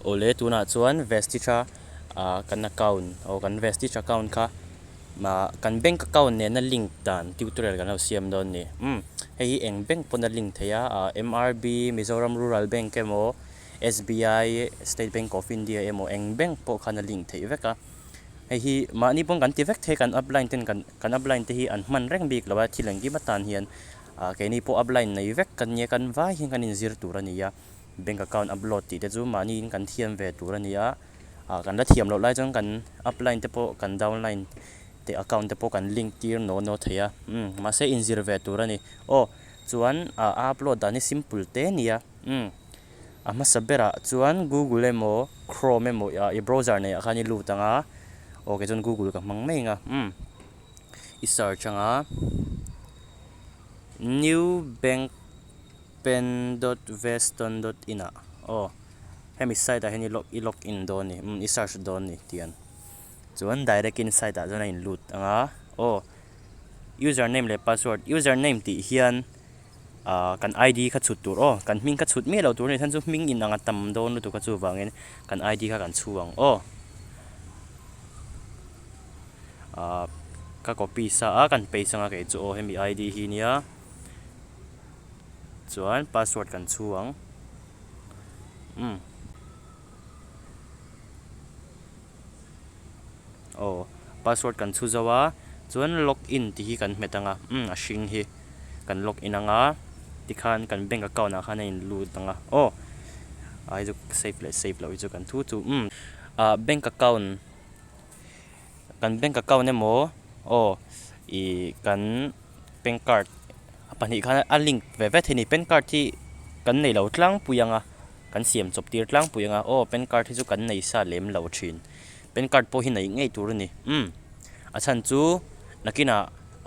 Awle tunah chuan Vestige a ah kan account aw kan Vestige account kha ah kan bank account nena link dan tutorial kan lo siam dawn a ni. Umm hei hi eng bank pawn a link thei a ah M_R_B Mizoram Rural Bank emaw S_B_I State Bank of India emaw eng bank pawh khan a link theih vek a. Hei hi mahni pawn kan ti vek thei kan upline ten kan kan upline te hi an hman reng bik lo a thil engkim atan hian ah keini pawh upline nei vek kan nia kan vai hian kan inzir tur a ni a. Bank account upload tih te chu mahniin kan thiam ve tur a ni a, ah kan la thiam loh lai chuan kan upline te pawh kan downline te account te pawh kan link tir naw naw thei a, umm mahse inzir ve tur a ni. Aw chuan ah a upload dan hi simple te a ni a, umm a hmasa berah chuan google emaw chrome emaw ah i browser neih ah khan i lut ang a, aw kei chuan google ka hmang mai ang a, umm i search ang a new bank. Pen dot veston dot in ah aw hemi site ah hian i log i log in dawn a ni umm i search dawn a ni tiang chuan direct in site ah chuan a in lut ang a aw user name leh password user name tih hian ah kan I_D kha chhut tur aw kan hming kha chhut miah lo tur a ni chuan chu hming in ang a tam dawn lutuk a chuvangin kan I_D kha kan chhu ang aw ah ka copy sa a kan paste ang a kei chu aw hemi I_D hi nia. Chuan password kan chhu ang. Umm. Aw, password kan chhu zo a, chuan log in tih hi kan hmet ang a, umm a hring hi kan log in ang a, tikhan kan bank account ah khan a in lut ang a, aw a hei chu save leh save loh hi chu kan thu chu umm ah bank account kan bank account emaw aw ih kan. Pan card a pahnih khan a link ve ve thei a ni pan card hi kan nei lo tlangpui ang a kan siam chawp tir tlangpui ang a aw pan card hi chu kan nei sa lem lo thin pan card pawh hi neih ngei tur a ni umm a chhan chu nakinah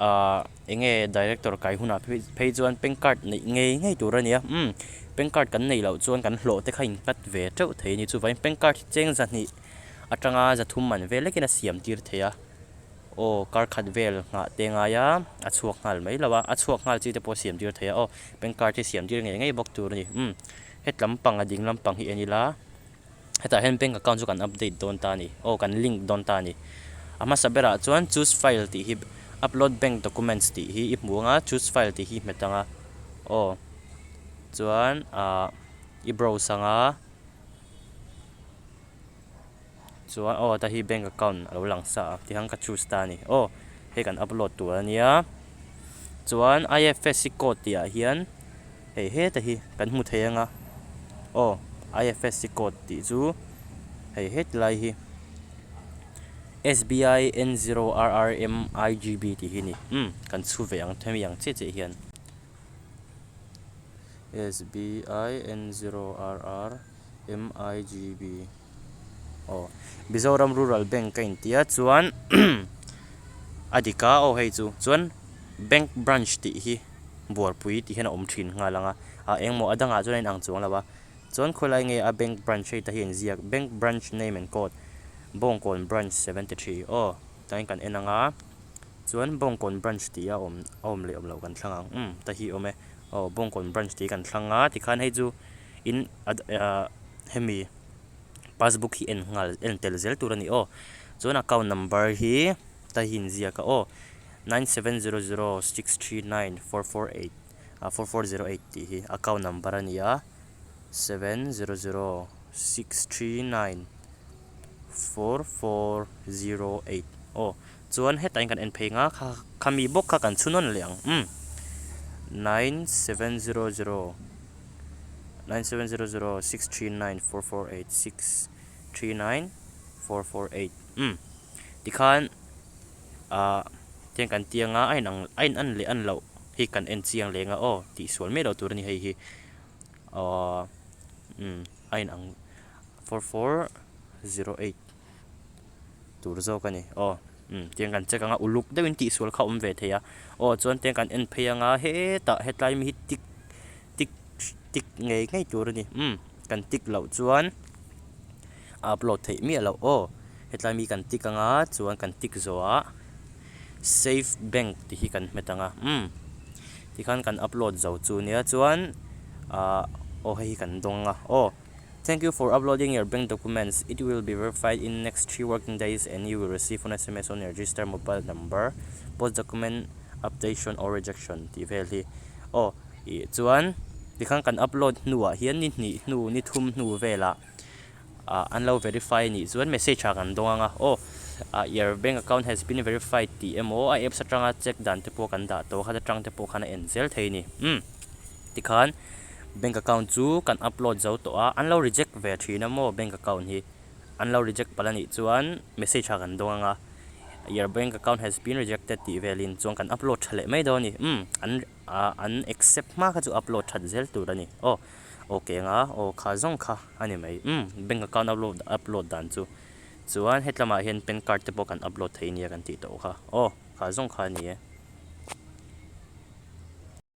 ahh eng nge director kai hunah phei phei chuan pan card neih ngei ngei tur a ni a umm pan card kan neih loh chuan kan hlawh te kha in cut ve teuh thei a ni chuvangin pan card hi cheng zahnih atanga zathum man vel lekin a siam tir thei a. Aw kar khat vel nghah te ngai a, a chhuak nghal mai lo a, a chhuak nghal chi te pawh siam tir thei a aw, bank card hi siam tir ngei ngei bawk tur a ni umm het lampang a ding lampang hi en ila hetah hian bank account chu kan update dawn ta a ni aw kan link dawn ta a ni a hmasa berah chuan choose file tih hi upload bank documents tih hi i hmu ang a choose file tih hi i hmet ang a aw chuan ah i browse ang a. Chuan aw ta hi bank account a lo lang sa a tihian ka choose ta a ni aw hei kan upload tur a nia chuan I_F_S_C code tih ah hian hei heta hi kan hmu thei ang a aw I_F_S_C code tih chu hei heti lai hi S_B_I N zero R R M I G B tih hi a ni umm kan chhu ve ang hemi ang chiah chiah hian S_B_I N zero R R M_I_G_B. Aw Mizoram Rural Bank a intia chuan a dik a aw hei chu chuan bank branch tih hi buarpui tih hian a awm thin nghal ang a ah engmaw a dangah chuan a inang chuang lo a chuan khawilai nge a bank branch hei te hi a inziak bank branch name and code Bawngkawn branch 73 aw tlaiin kan en ang a chuan Bawngkawn branch tih a awm a awm leh awm loh kan thlang ang umm ta hi a awm e aw Bawngkawn branch tih kan thlang a tikhan hei chu in ah hemi passbook hi en nghal en tel zel tur a ni aw chuan account number hi ta hi inziak a aw nine seven zero zero 639 448 ah 4408 tih hi account number a ni a seven zero zero 639 4408 aw chuan hetah hian kan en phei ang a kha khami bawk kha kan chhu nawn leh ang umm 9700. 9700 639 448 639 448 umm tikhan ah tiang kan ti anga a inang a in an leh an loh hi kan en chiang leng a aw tih sual miah loh tur a ni hei hi ahh umm a inang 4408 tur zawk a ni aw umm tiang kan check anga uluk deuhin tihsual kha a awm ve thei a aw chuan tiang kan en phei anga hetah hetlai mi hi tick tick tick ngei ngei tur a ni umm kan tick loh chuan a upload theih miah loh aw hetlai mi kan tick anga chuan kan tick zawh ah save bank tih hi kan hmet ang a umm tikhan kan upload zo chu nia chuan ah aw hei hi kan dawng a aw. Thank you for uploading your bank documents. It will be verified in next 3 working days and you will receive an SMS on your registered mobile number post document updation or rejection tih vel hi. Aw ih chuan tikhan kan upload hnuah hian ni hnih hnu ni thum hnu velah ah an lo verify anih chuan message ah kan dawng ang a aw ah your bank account has been verified tih emaw a apps atanga check dan te pawh kan dah tawh a khat atang te pawh khan a en zel thei a ni umm tikhan. Bank account chu kan upload zo tawh a, an lo reject ve thin a maw bank account hi, an lo reject palh a nih chuan message ah kan dawng ang a, your bank account has been rejected tih velin chuan kan upload tha leh mai dawn a ni, umm an ah an accept hma kha chu upload that zel tur a ni, aw ok anga aw kha zawng kha a ni mai, umm bank account upload upload dan chu, chuan hetlamah hian pan card te pawh kan upload thei nia kan tih tawh kha, aw kha zawng kha a ni e.